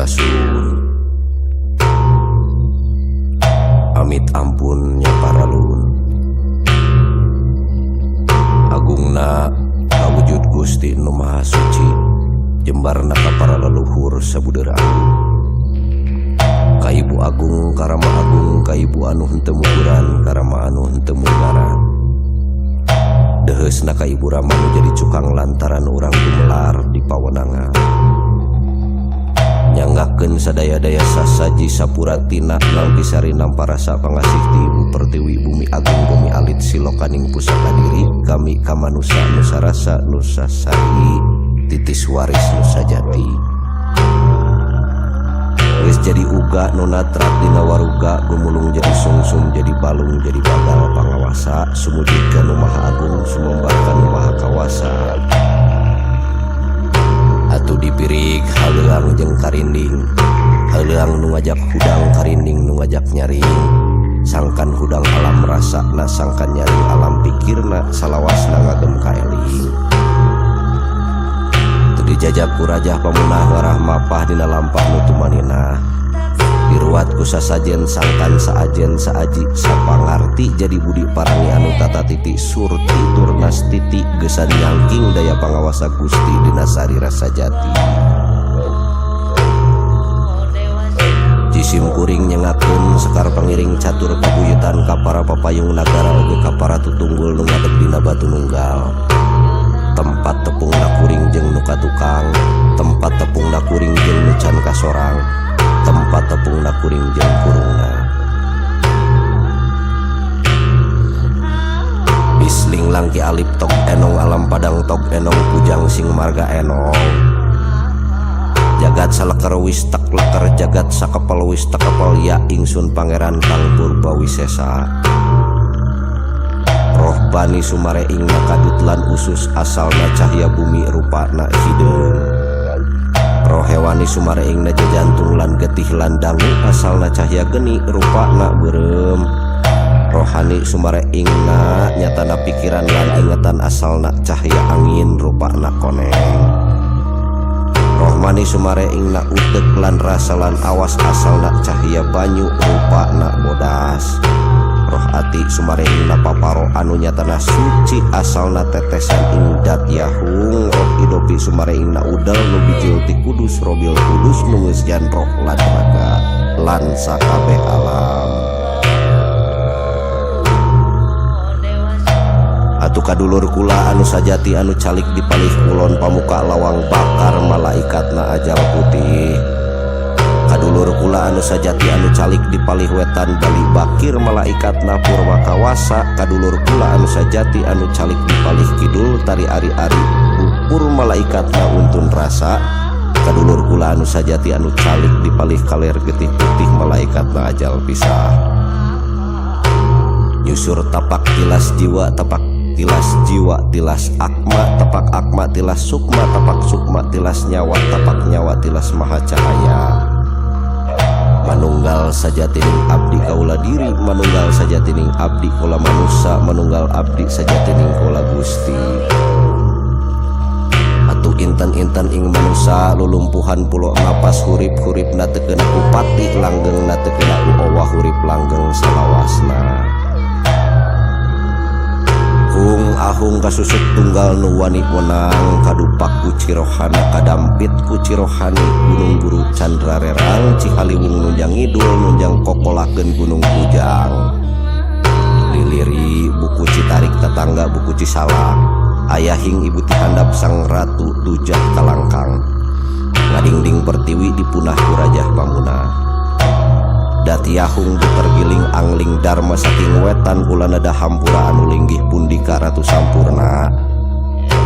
Sampurasun. Amit ampun nya paralun. Agungna kawujud Gusti Nu Maha Suci, jembarna ka para leluhur sabudeur agung. Ka Ibu Agung, ka Rama Agung, ka Ibu anu henteu muguran, ka Rama anu henteu munggaran. Deuheusna ka Ibu Rama nu jadi cukang lantaran urang gumelar di pawenangan. Nyanggakeun sadaya-daya sasaji sapuratina nalkisari namparasa pangasih ti Ibu Pertiwi Bumi Agung Bumi Alit Silokaning Pusaka Diri kami kamanusa nusa rasa nusa sari titis waris nusa jati. Geus jadi uga nu natrat dina waruga gumulung jadi sungsum jadi balung jadi bagal pangawasa sumujud ka Nu Maha Agung sumembah ka Nu Maha Kawasa. Atuh dipirig haleuang jeung karinding, haleuang nu ngajak hudang, karinding nu ngajak nyaring. Sangkan hudang alam rasana, sangkan nyaring alam pikirna, salawasna ngagem kaeling. Teu dijajab ku rajah pamunah ngarah mapah dina lampah nu tumaninah. Diruat ku sasajen sangkan saajen saaji sapangarti jadi budi parangi anu tata titi surti turnas titi gesan nyangking daya pangawasa Gusti dina sarira sajati. Jisim kuring nyengakeun sekar pangiring catur kabuyutan ka para papayung nagara oge ka para tutunggul nu ngadeg dina batu nunggal. Tempat tepungna kuring jeung nu katukang, tempat tepungna kuring jeung nu can kasorang, tempat tepungna kuring jeung kurungna. Bisling langki alip tok enong alam padang tok enong pujang sing marga enong. Jagat saleker wis tek leker jagat sakepel wis tekepel ya ingsun pangeran kang purba wisesa. Roh bani sumare ing kadut lan usus asalna cahya bumi rupana hideung. Roh hewani sumare ing jantung lan getih lan dangu asalna cahya geni rupana beureum. Rohani sumare ingna nyatana pikiran lan ingetan asalna cahya angin rupana koneng. Rohmani sumare ingna utek lan rasa lan awas asalna cahya banyu rupana bodas. Roh ati sumare ingna paparo anu nyatana suci asalna tetesan ing dat yahung. Roh idopi sumare ingna udel nu bijil ti kudus robil kudus nu geus jan roh lan raga lan sakabeh alam. Atuh kadulur kula anu sajati anu calik di palih kulon pamuka lawang bakar malaikatna ajal putih. Kadulur kula anu sajati anu calik di palih wetan bali bakir malaikatna purwa kawasa. Kadulur kula anu sajati anu calik di palih kidul tari ari-ari ukur malaikatna untun rasa. Kadulur kula anu sajati anu calik di palih kaler getih putih malaikatna ajal pisah. Nyusur tapak tilas jiwa tapak tilas jiwa tilas akma tapak akma tilas sukma tapak sukma tilas nyawa tapak nyawa tilas maha cahaya. Manunggal sajatining abdi kaula diri, manunggal sajatining abdi kaula manusa, manunggal abdi sajatining kaula Gusti. Atuh intan-intan ing manusa lulumpuhan pulo napas hurip-huripna teu kena ku pati langgengna teu kena ku owah hurip langgeng salawasna. Hung ahung kasusuk tunggal nu wani wenang kadupak ku cirohana kadampit ku cirohani gunung guru candra rerang Cihaliwung nunjang ngidul nunjang kokolakeun gunung bujang. Liliri buku Citarik tetangga buku Cisalak ayahing ibu tihandap sang ratu dujah kalangkang ngadingding pertiwi dipunah ku rajah pamunah. Datiahung tergiling angling dharma saking wetan kulana dahampura anu linggih pundika ratu sampurna.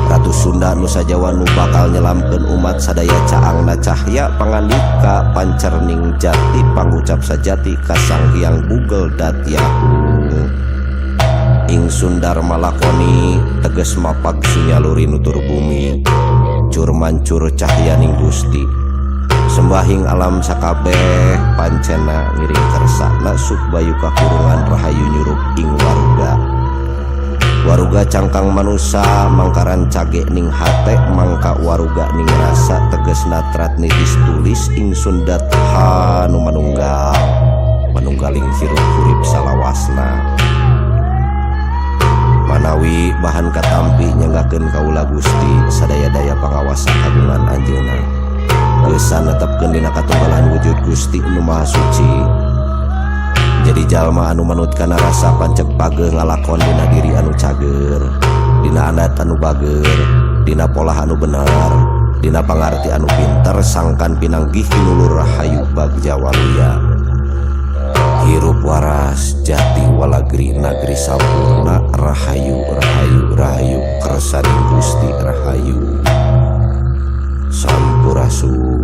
Ratu Sunda Nusa Jawa nu bakal nyelamkeun umat sadaya caangna cahya pangandika pancerning jati pangucap sajati ka Sang Hyang Bugel Datiahung. Ingsun dharma lakoni teges mapag sunyaluri nutur bumi cur mancur cahyaning Gusti. Sembahing alam sakabeh pancena ngiring kersana subbayu kakurungan rahayu nyurup ing waruga. Waruga cangkang manusa mangkaran cage ning hate mangka waruga ning rasa tegesna trat nitis tulis ingsun datha nu manunggal manunggaling hirup urip salawasna. Manawi bahan katampi nyanggakeun kaula Gusti sadaya-daya pangawasa kagungan anjeunna. Geusan netepkeun dina katunggalan wujud Gusti nu Maha Suci. Jadi jalma anu manut kana rasa panceg pageh ngalakon dina diri anu cager, dina adat anu bager, dina polah anu bener, dina pangarti anu pinter sangkan pinanggih kinulur rahayu bagja waluya. Hirup waras jati walagri nagri sampurna rahayu rahayu rahayu kersaning Gusti rahayu. Sampurasun.